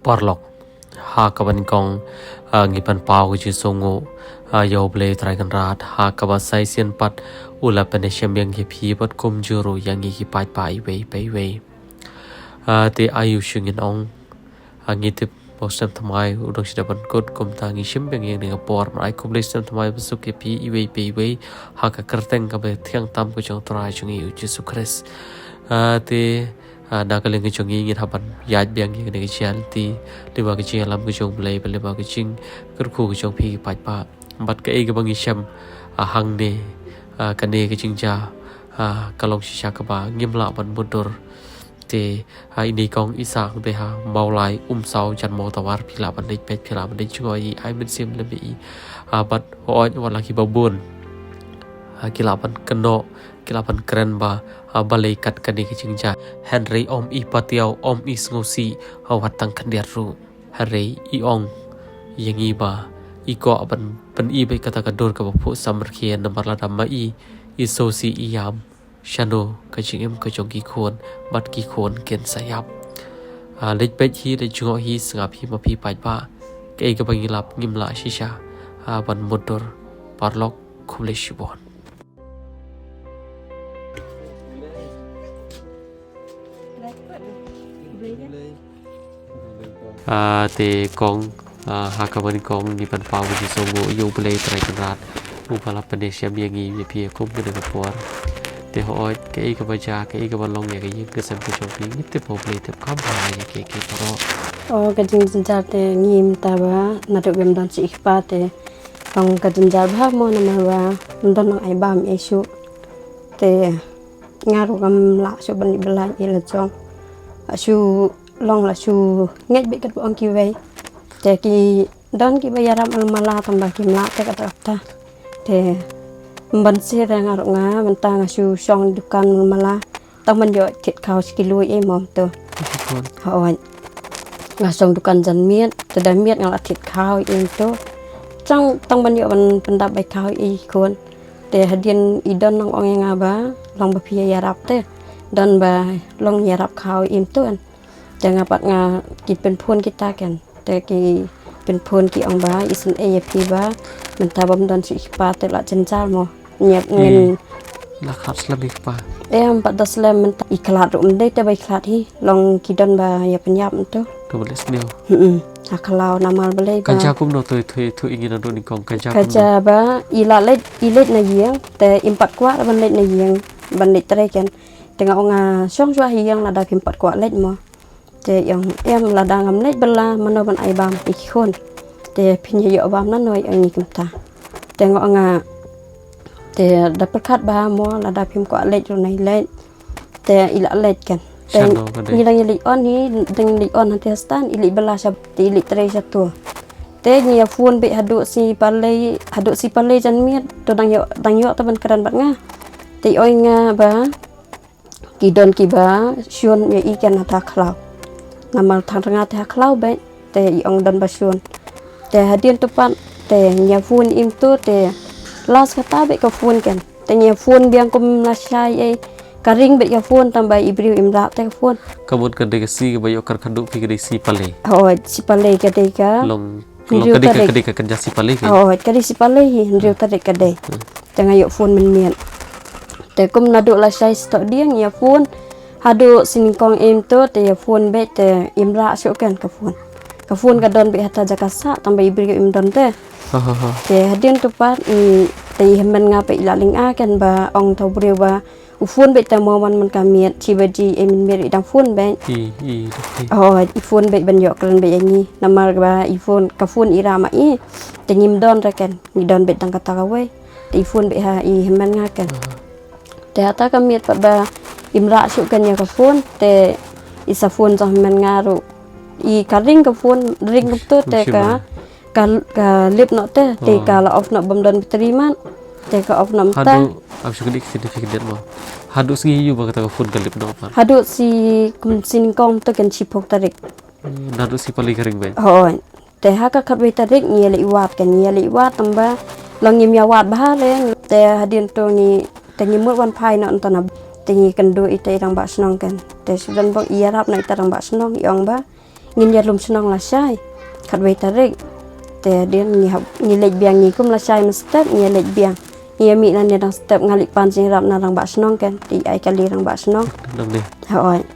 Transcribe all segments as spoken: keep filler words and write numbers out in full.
Paralok, ha kaba nyngkong, ah, ngi pynpaw ka jingsngewnguh, ah, ïa U Blei Trai Kynrad, ha kaba sa shisien pat u la pynïashem ïa ngi, ïa phi bad kumjuh ruh ïa ngi ki paidbah iwei pa iwei. Ah, te aiu shuh ngin ong, ah, ngi tip ba u snem thymmai u dang shu dep ban kut, kumta ngi shim biang ïa kane ka por, mar ai khublei snem thymmai basuk ïa phi iwei pa iwei, ha ka kyrteng kaba thiang tam ka jong U Trai jong ngi U Jisu Khrist. Ah, te, ah, na ka liang ka jong ngi ngin hap ban ïaid biang ïa kane ka jingïaid lynti lyngba ka jingïalam ka jong U Blei bad lyngba ka jingkyrkhu ka jong phi ki paidbah. Bad kaei kaba ngi shem, ah, hangne, ah, kane ka jingjia, ah, ka long shisha kaba ngim lah ban mutdur. Te, ah, ine i kong i sah hangtei ha Mawlai, Umsaw, Janmaw Tawar, phi lah ban leit peit, phi lah ban leit jngoh ïa i, ai mynsiem lem ïa i. Ah, bad hooid, wat la kiba bun, ah, ki lah ban kynnoh, ki lah ban kren ba, ah, balei kat kane ka jingjia. Hynrei ym i patiaw, ym i sngewsih, ah, wat tang khyndiat ruh. Hynrei i ong ïa ngi ba i kwah ban pyni beit kata ka dur kaba phuh samrkhie, namar lada ma i, i sngewsih, i ïam, shano ka jingim ka jong ki khun bad ki khun kin sa ïap. Ah, leit peit hi, leit jngoh hi, sngap hi ma phi paidbah. Kaei kaba ngi lap ngim lah shisha, ah, ban mutdur. Paralok, khublei shibun. Ah, te kong, ah, ha kaba nyngkong ngi pynpaw ka jingsngewnguh ïa U Blei Trai Kynrad, uba la pynïashem ïa ngi ïa phi kum kane ka por. Te hooid, kaei kaba jia, kaei kaba long ïa ka ïing ka sem ka jong phi, ngi tip ba U Blei tip kham bha ïa kiei kiei baroh. O, ka jingjynjar te ngi mynta ba naduh ba ym don shuh i kpa te long ka jynjar bha mo, namar ba ym don nang ai bam ei shuh. Te nga ruh ngam lah shuh ban leit bylla ei la jong. La shu long la shu ngeit beit katba ong kiwei. Te ki don kiba ïarap mala mala tang ba kim lah te kata kata. Te ban shisha te nga ruh nga mynta nga shu shong dukan mala mala. Tang ban ïoh thied khaw shi kilo ei mo to. Hooid. Nga shong dukan jan miet, te da miet nga la thied khaw ei to. Tang, tang ban ïoh ban pyndap bai khaw ei khun. Te hadien i don nang ong ïa nga ba long ba phi ïarap te don ba long ïarap khaw ei to. Te nga pat nga ki pynphone kita ken. Te ki pynphone ki ong ba i sngewsih ïa phi ba mynta bym don shuh i kpa te la jynjar mo. Ñiap ngin. La khlad slem i kpa? Em, pat da slem mynta i khlad ruh ym dei te ba i khlad hi, long ki don ba ïa pynïap mynta. Ka ba leh sniew. Hmm. Ha khlaw namar balei ba. Ka jia kumno to, to, to i ngi naduh nyngkong ka jia kumno? Ka jia ba i la leit, i leit na ïing te im pat kwah ban leit na ïing ban leit trei ken. Te nga ong nga shong shuwa ha ïing lada phim pat kwah leit mo. Te i ong em lada ngam leit bylla mano ban ai bam ïa ki khun. Te phin ïa ïoh bam nano i ong i kumta. Te nga ong nga te da pyrkhat ba mo lada phim kwah leit ruh nai leit. Te i la leit ken. Te ngi dang ïa leit on hi, dang ïa leit on hangtei ha stand, i leit bylla sha, te i leit trei sha to. Te ngi ïa phone beit haduh Sipalei, haduh Sipalei janmiet, to dang ïoh, dang ïoh te ban kren bad nga. Te i ong nga ba ki don kiba shun ïa i ken ha khlaw. Namar tang nga te ha khlaw beit te i ong don ba shun. Te hadien to pat te ngi ïa phone im to te last kata beit ka phone ken. Te ngi ïa phone biang kum lashai ei ka ring beit ka phone tang ba i briew im rah te ka phone. Ka mut ka dei ka si kaba ïoh kyrkhu phi ka dei Sipalei. Oh, Sipalei ka dei ka. Long Hynriew tarik. Ka dei ka kynja Sipalei hi. Oh, ka dei Sipalei hi, hynriew tarik ka dei. Te nga ïoh phone mynmiet. Te kum naduh lashai stok dieng ïa phone. Haduh sinieng kong im to te ïa phone beit te im rah shuh ken ka phone. Ka phone ka don beit hata jaka sah tang ba i briew im don te. Te hadien to pat te i hynmen nga pat i la lynga ken ba ong to briew ba u phone beit te mo man man ka miet shi baje ei mynmiet i dang phone beit. I, i, i. Oh, i phone beit ban ïoh kren beit ïa ngi. Namar ba i phone, ka phone i rah ma i. Te ngim don re ken. Ngi don beit tang kata kawei. Te i phone beit ha i hynmen nga ken. Te hata ka miet pat ba im rah shuh ken ïa ka phone. Te i sa phone jong hynmen nga ruh. I ka ring ka phone, ring kumto te ka ka, ka lip noh te, te ka la off noh bym don battery mat. Te ka off noh mynta. Haduh, am shu kane ka significant date mo. Haduh sngi ïu ba kata ka phone ka lip noh pat? Haduh shi, kum shi nyngkong to ken shiphew tarik. Hmm, haduh Sipalei ka ring beit. Hooid. Te ha ka khatwei tarik ngi ïa leit wad ken, ngi ïa leit wad tang ba long ngim ïa wad bha re. Te hadien to ngi, te ngi mut wan phai noh nangta na. Te ngi kynduh ita i rangbah shnong ken. Te shu don bok i ïarap noh ita rangbah shnong i ong ba Ngin ïa lum shnong lashai khatwei tarik. Te hadien ngi hap, ngi leit biang, ngi kum lashai mynstep ngi ïa leit biang. Ngi ïa mih nangne dang step, nga leit pan jingïarap na rangbah shnong kan, te ai kali rangbah shnong. Dang dei. Hooid.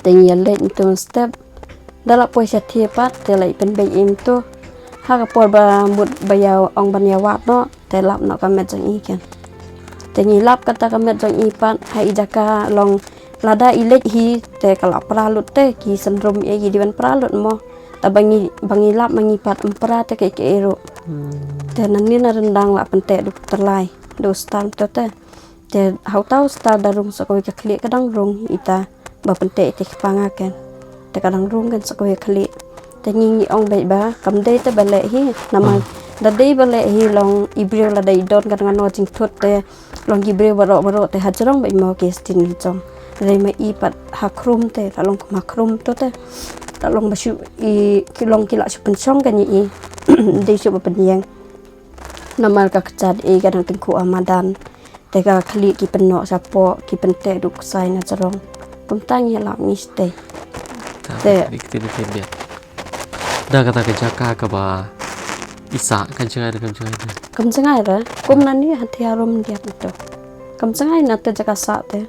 Te ngi ïa leit myntu mynstep. Da la poi sha thie pat te la pynbeit im tu. Ha ka por ba mut ba ïa ong ban ïa wad noh, te lap noh ka met jong i kan. Te ngi lap kata ka met jong i pat ha i jaka long, lada i leit hi te ka la pra lut te, ki syndrom ïa ki dei ban pra lut mo. Ta ba ngi, ba ngi lap ma ngi pat ym pra te kaei kaei ruh. Hmm. Te nangne na ryndang la pynteh da u tylli, da u star to te. Te ha uta u star da rung sa kawei ka khlieh, ka dang rung ita ba pynteh ïa i kpa nga kan. Te ka dang rung kan sa kawei ka khlieh. Te ngi ngi ong beit ba kam dei te ba leh hi. Namar, hmm, da dei ba leh hi long i briew lada i don ka dang noh jingthut te long ki briew baroh baroh te hajrong beit mo ki stin jong. Dei ma i pat ha khrum te, la long kum ha khrum to te. La long ba shu i, ki long ki la shu pynshong kan ïa i. Dei shu ba pynïeng. Namar ka kjat i ka dang tyngkhuh ha madan. Te ka khlieh ki pynnoh shapoh, ki pynteh da u ksai na jrong. Kumta ngi lap ngi stay. Ta, te, ni kti ni kti biang. Da kata ka jaka kaba i sah, kan jngai da, kan jngai da. Kam jngai da, kum nangne ha thia rum diat ito. Kam jngai na te jaka sah te.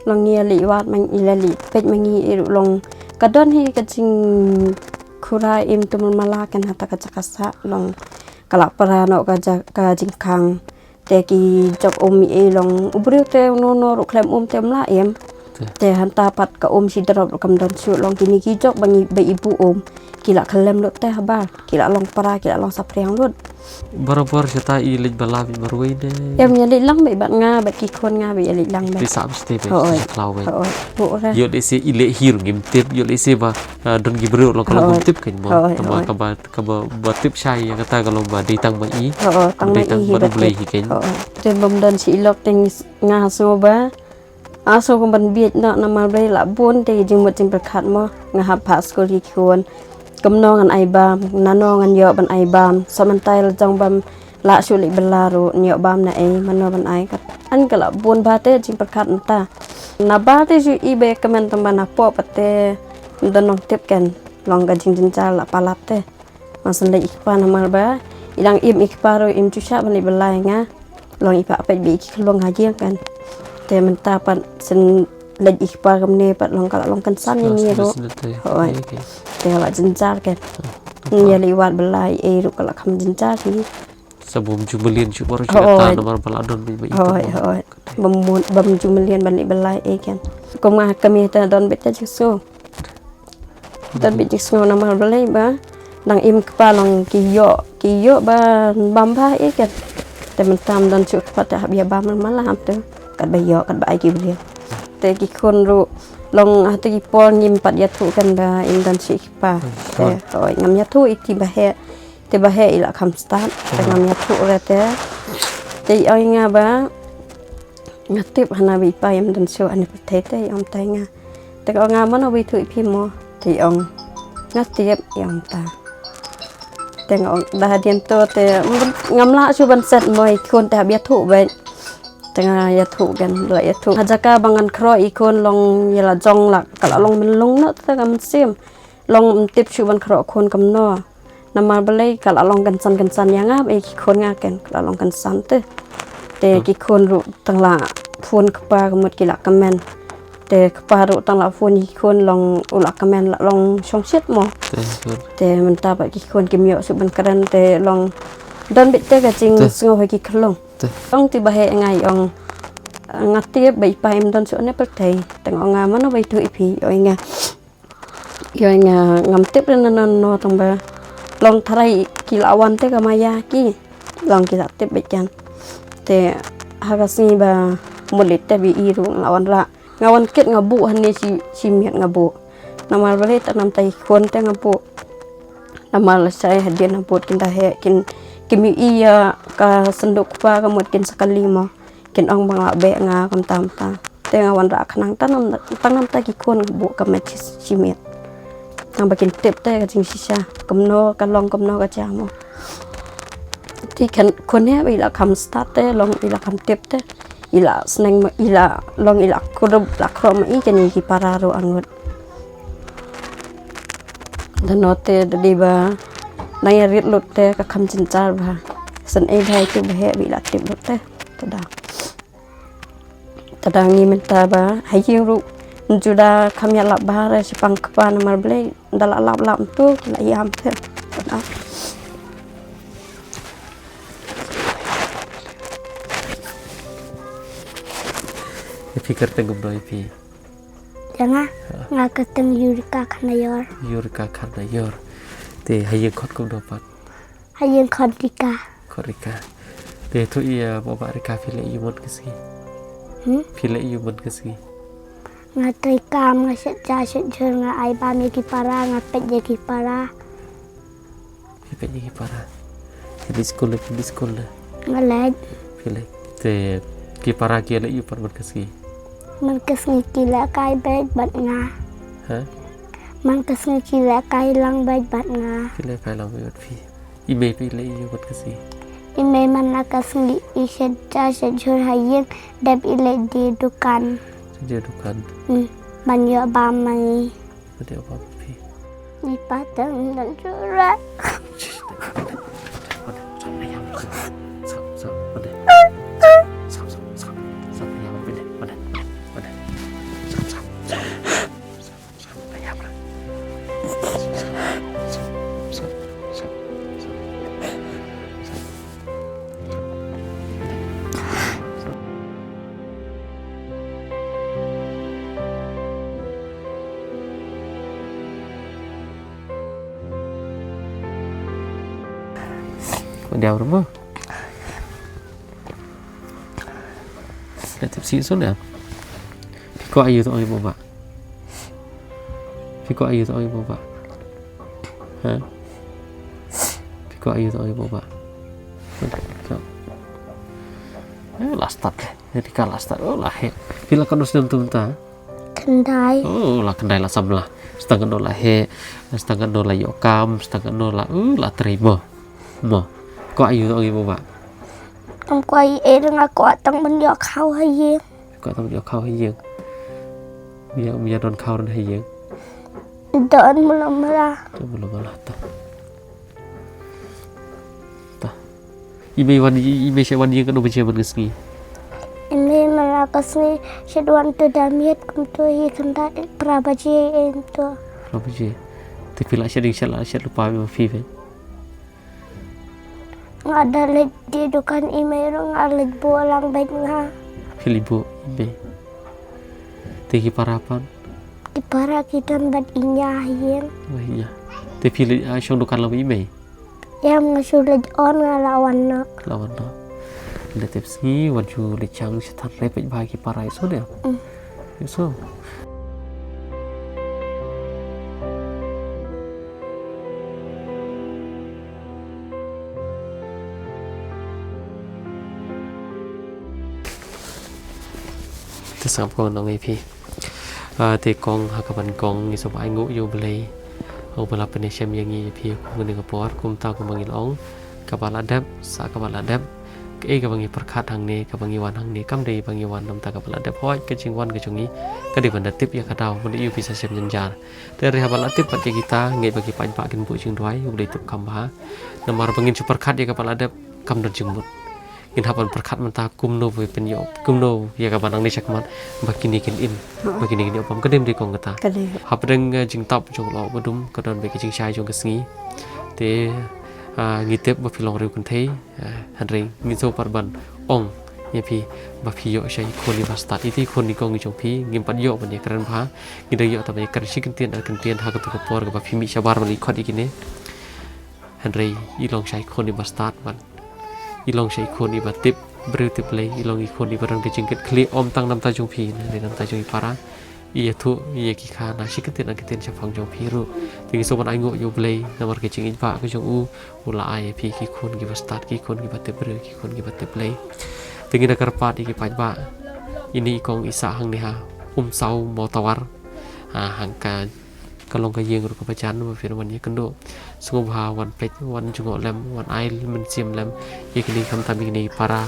Long ngi ïa leit wad ma ngi, ïa leit peit ma ngi i ruh long. Ka don hi ka jingkhura im tu mala kan ha ta ka jaka sah long. Ka la pra noh ka ja-, ka jingkhang. Te ki jop um i long u briew te uno uno ruh khlem um te um lah im. Te. Te hangta pat ka um shi drop ruh kam don shuh, long kine ki jop ba ngi ba i buh um. Ki la khlem lut te habar. Ki la long pra, ki la long saphriang lut. Barabor shata i leit ba la beit marwei ne? Em, ïa leit lang beit bad nga, bad ki khun nga beit ïa leit lang beit. Te sah beit te beit. Hooid. Te khlaw beit. Hooid. Buh re. Ïoh lehse i leh hi ruh ngim tip, ïoh lehse ba, ah, don ki briew ruh long ka long, hooid, ngim tip kan mo. Hooid, tangba, hooid, kaba kaba, ba tip shai ïa kata ka long ba dei tang ma i. Hooid, tang ma i hi ba tip. Dei tang bad U Blei hi kan. Hooid. Te bym don shi i lok te nga sngew ba, ah, sngew kum ban bieit noh namar Blei la bun te ki jingmut jingpyrkhat mo. Nga hap phah skul ki khun. Kumno ngan ai bam, nano ngan ïoh ban ai bam. Sa mynta la jong bam lah shuh leit bylla ruh, ngan ïoh bam na ei, mano ban ai kat. An ka la bun ba te jingpyrkhat mynta. Naba te shu i ba kmen tang ba na pop pat te. Don nongtip kan. Long ka jingjynjar la palat te. Nga shu leit i kpa namar ba i dang im i kpa ruh im ju shah ban leit bylla ïa nga. Long i pa peit ba i ki khlong ha ïing kan. Te mynta pat shu leit i kpa kumne pat long ka la long kynsan ïa ngi ruh. Hooid. Te ka la jynjar kan. Ïa leit wad bylla ïa i ruh ka la kham jynjar hi. Sa bym ju mlien shuh baroh shi katta namar ba la don beit ba i. Hooid, hooid. Bym, bym ju mlien ban leit bylla ïa i kan. Kum nga kmie te don beit te jingsngew. Don beit jingsngew namar balei ba dang im kpa long ki ïoh, ki ïoh ba bam bha ïa i kan. Te mynta ym don shuh kpa te hap ïa bam mala ham te. Katba ïoh, katba ai ki briew. Te ki khun ruh long ha te ki por ngim pat ïathuh kan ba im don shuh kpa. Te hooid ngam ïathuh iti ba heh. Te ba heh i la kham stad. Te ngam ïathuh re te. Te i ong ïa nga ba nga tip hana ba i pa im don shuh hane pyrthei te i ong tai nga. Te ka ong nga mano ba ïathuh ïa phi mo. Te i ong nga tip i ong ta. Te nga ong da hadien to te ngam lah shuh ban set mo i khun te hap ïathuh beit. Te nga ïathuh kan la ïathuh. Ha jaka ba ngan khroh i khun long ïa la jong la ka la long mynlung noh te ka mynsiem. Long ym tip shuh ban khroh khun kumno. Namar balei ka la long kynsan kynsan ïa nga bad ïa ki khun nga kan ka la long kynsan te. Te ki khun ruh tang la phone kpa ka mut ki la kmen. Te kpa ruh tang la phone ïa ki khun long u la kmen la long shongshit mo. Te mynta pat ki khun kim ïoh shuh ban kren te long don beit te ka jingsngew ha ki khlong. Ong te ba heh nga i ong nga tip ba i pa im don shuh hane pyrthei. Te nga ong nga mano ba ïathuh ïa phi ong nga. Ïa nga ngam tip re na nano tang ba long tharai ki la wan te ka maya ki long ki la tip beit kan. Te ha ka sngi ba mut leit te ba i ruh nga la wanrah nga wan kit nga buh hane shi, shi miet nga buh. Namar balei tang namar i khun te nga buh. Namar lashai hadien habud kin da heh kin, kim ïohi ïa ka synduk kpa ka mut kin sa kali mo. Kin ong ba nga la beh nga kumta kumta. Te nga wanrah khnang tang namar, tang namar ki khun nga buh ka met shi, shi miet. Tang ba kin tip te ka jingshisha kumno ka long kumno ka jia mo. Te khun, khun heh ba i la kham stad te long i la kham tip te. I la sneng ma, i la long i la khrup la khrup ma i kane ki para ruh angut. Da no te da dei ba nang ïa rit lut te ka kham jynjar ba. San ei bha ïa ki ba heh ba i la tip lut te. Te da. Te da ngi mynta ba ha ïing ruh nju da kham ïa lap bha re shaphang kpa namar Blei da la lap lap tu la ïam te. Te da. Ïa phi kyrteng kumno ïa phi? Ïa nga, nga kyrteng Yurika Kharnaior. Yurika Kharnaior. Te ha ïing khot kumno pat? Ha ïing khot Rika. Khot Rika. Te tu ïa mo ba Rika phi leh ïa u man ka sngi? Hmm? Phi leh ïa u man ka sngi? Nga trei kam, nga shet ja shet jhur, nga ai bam ïa ki para, nga peit ïa ki para. Phi peit ïa ki para. Phi leit skul ne, phi leit skul ne? Nga leit. Phi leit. Te ki para ki leh ïa u pat man ka sngi? Man ka sngi ki lehkai beit bad nga. Ha? Man ka sngi ki lehkai lang beit bad nga. Ki lehkai lang beit bad phi. I mei phi leh ïa u man ka sngi? I mei man la ka sngi i shet ja shet jhur ha ïing, dep i leit die dukan. Shet die dukan. Hmm. Ban ïoh bam ma ngi. Ba dei u ba phi. Ngi pateng dan jura. Ko diaw ruh mo. Ka tip si sun ya. Phi kwah aïu to ong ïa mo ba? Phi kwah aïu to ong ïa mo ba? Ha? Phi kwah aïu to ong ïa mo ba? Eh, la start. Rika la start. Oh, la heh. Phi la katno snem tu mynta? Khyndai. Oh, la khyndai la samla. Stang katno la heh, stang katno la ïoh kam, stang katno la, uh, la trei mo. Mo. Kwah aïu to ong ïa mo ba? Ngam kwah ei ei, nga kwah tang ban ïoh khaw ha ïing. Kwah tang ban ïoh khaw ha ïing. Ïa, ym ïa don khaw ruh ha ïing. Don, mula mula. Don, mula mula ta. Ta. I mei wan, i mei shet wan ïing katno baje man ka sngi? I mei man la ka sngi shet wan tu da miet kumtu hi khyndai phra baje em tu. Phra baje. Te phi la shet ding shet la shet lypa ma phi beit? Nga da leit die dukan, i mei ruh nga leit buh lang beit nga. Phi leit buh i mei. Te ki para pat? Ki para ki don bad i ñia ha ïing. Bad i ñia. Te phi leit, ah, shong dukan lang bad i mei? Ïa, nga shu leit on nga la wan noh. La wan noh. Leit tep sngi wan shu leit shang sha than re peit bha ki para i so de. Mm. I so. Te sngap kong nong ïa phi. Ah, te kong ha kaba nyngkong ngi sngewbha ai nguh ïa U Blei. Uba la pynïashem ïa ngi ïa phi ha kane ka por kumta kumba ngi la ong. Kaba la dep sa kaba la dep. Kaei kaba ngi pyrkhat hangne kaba ngi wan hangne kam dei ba ngi wan namar kaba la dep, hooid ka jingwan ka jong ngi ka dei ban da tip ïa ka daw, mynta ïa u pisa shem jynjar. Te hynrei haba la tip pat ïa kita, ngeit ba ki paidbah kin buh jingduwai, U Blei tip kham bha. Namar ba ngin shu pyrkhat ïa kaba la dep kam don jingmut. Ngin hap ban pyrkhat mynta kumno ba pynïoh, kumno ïa kaba nangne shakhmat ba kine kin im, ba kine kin ïoh bam, ka dei ym dei kong kata. Ka dei. Hapdeng, eh, jingtap jong u lok ba dum ka don beit ka jingshai jong ka sngi. Te, ah, ngi tip ba phi long riew kynthei, eh, hynrei ngin sngewbha pat ban ong ïa phi ba phi ïoh sha i khun iba stad, ite i khun i kong i jong phi, ngim pat ïoh ban ïakren bha, ngi dang ïoh tang ban ïakren shi kyntien ar kyntien ha kato ka por kaba phi mih shabar ban leit khot ïa kine. Hynrei i long sha i khun iba stad bad i long sha i khun iba tip briew tip Blei, i long i khun iba don ka jingkitkhlieh ym tang na bynta jong phi, hynrei na bynta jong i para. I ïathuh ïa ki kha na shi kyntien ar kyntien shaphang jong phi ruh. Te ngi sngewbha ban ai nguh ïa U Blei namar ka jingïeit ba ka jong u, u la ai ïa phi ki khun kiba stad, ki khun kiba tip briew, ki khun kiba tip Blei. Te ngi da kyrpad ïa ki paidbah, ine i kong i sah hangne ha Umsaw Mawtawar. Ha, hangta ka long ka ïing ruh kaba jan ba phin wan ïakynduh. Sngewbha wan peit, wan jngoh lem, wan ai mynsiem lem ïa kine, khamtam ïa kine ki para,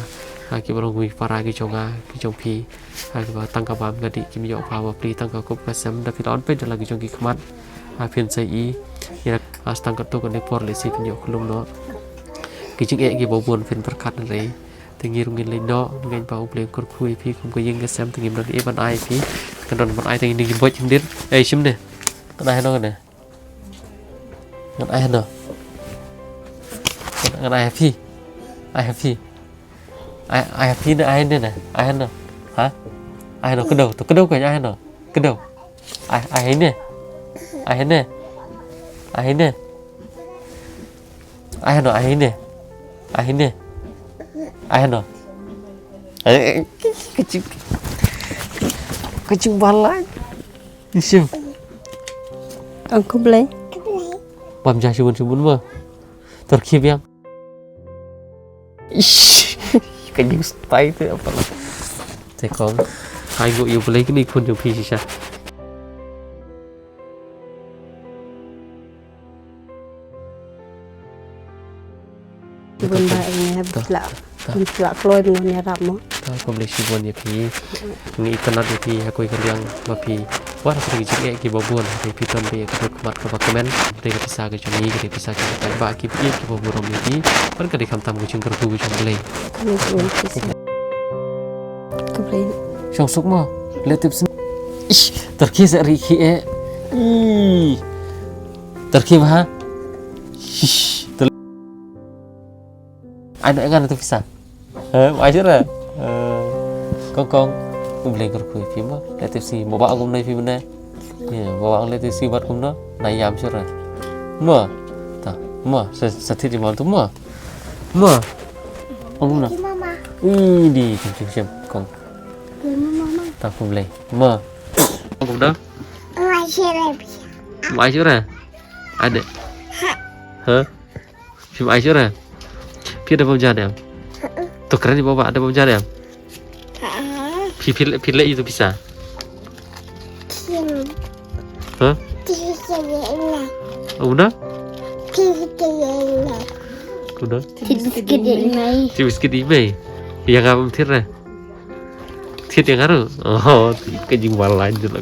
ha, kiba long kum ki para ki jong nga, ki jong phi, ha, kiba tang ka bam ka dih kim ïoh bha ba plie tang ka kup ka sem, da phi la wan peit da la ki jong ki khmat. Ha phin sa i, ïa, ha stang katto katne por lehse phin ïoh khlum noh. Ki jingeh kiba bun phin pyrkhat hynrei te ngi ruh ngin leit noh, ngin ba U Blei un kyrkhu ïa phi kum ka ïing ka sem, te ngim don ei ban ai ïa phi. Kan don ban ai te ngin ïa ki boj khyndiat. Ei, shim ne. Ngan ai hano kane. Ngan ai hano. Ngan ai ha phi. Ai ha phi. Ai, ai ha phi ne, ai ne ne. Ai hano. Ha? Ai hano, kdew, to kdew ka ai hano. Kdew. Ai, ai ne. Ai ne. Ai ne. Ai hano, ai ne. Ai ne. Ai hano. Ai, ai, kachim. Kachim balai. Isim. Ang kublai. Bam ja shibun shibun ma. Turki biang. Ish. Ka jing stai tu apa lah. Te kong. Hai go yu blai kini kun jong phi shisha. Bun ba eng ne hab sla. Bun sla kloi bun ïarap mo. Ta khublei shibun ïa phi. Ngi itynnad ïa phi ha kawei ka liang ba phi wad ha ki jingeh kiba bun, hynrei phi don beit ïa ka dohnud khmat kaba kmen. Ka dei ka pisa ka jong ngi, ka dei pisa kiba paidbah, kiba ïeit kiba burom ïa phi. Bad ka dei khamtam ka jingkyrkhu ka jong U Blei. Khublei. Shong suk mo. Leh tip sni. Ish, turki sa ri khi eh. Ih. Turki ba ha. Ish. Ai na ngan tu pisa. He, ai sure. Kong kong. U Blei kyrkhu ïa phi mo. Leh tip sni mo ba ngum nai phi bne. Ye, ba ngum leh tip sni bad kumno. Nai ïam sure. Mo. Ta, mo, sa sa thit di mo tu mo. Mo. Ngum na. Mama. Ih, di, kum kum kum. Kong. Mama. Ta khublei. Mo. Ngum na. Mama sure. Mai sure. Ade. Ha? Phim ai sure. Phi da bam jan em. To kren ni baba da bam jan em. Phi phi phi le itu pisa. Ha? Una? Una? Ti biskit ïa i mei. Ti biskit ïa i mei. Ïa nga bam thir re. Thied ïa nga ruh. Oh, ka jingwalaiñ jong la.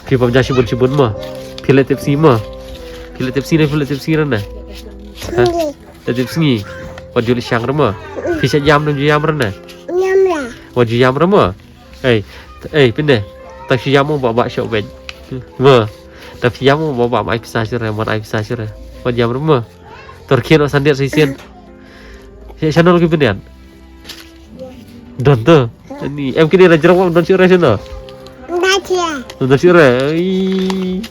Phi bam ja shibun shibun mo. Phi leh tip sngi mo. Phi leh tip sngi ne, phi leh tip sngi re ne. Ha? Leh tip sngi. Wat ju leh shang re mo. Phi shait ïam ne, ju ïam re ne. Wat ju ïam re mo. Ei, ei, pynde. Tang shu ïam mo ba ba shok beit. Mo. Tang shu ïam mo ba ba ai pisa shu re, mo ai pisa shu re. Wat ïam re mo. Tor khien o sandiat shisien. Sha sha nol ki pyndiat. Don to. Ni em kini la jrong don shu re sha no. Don shu re. Ai.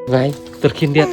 Ngai, terkin dia.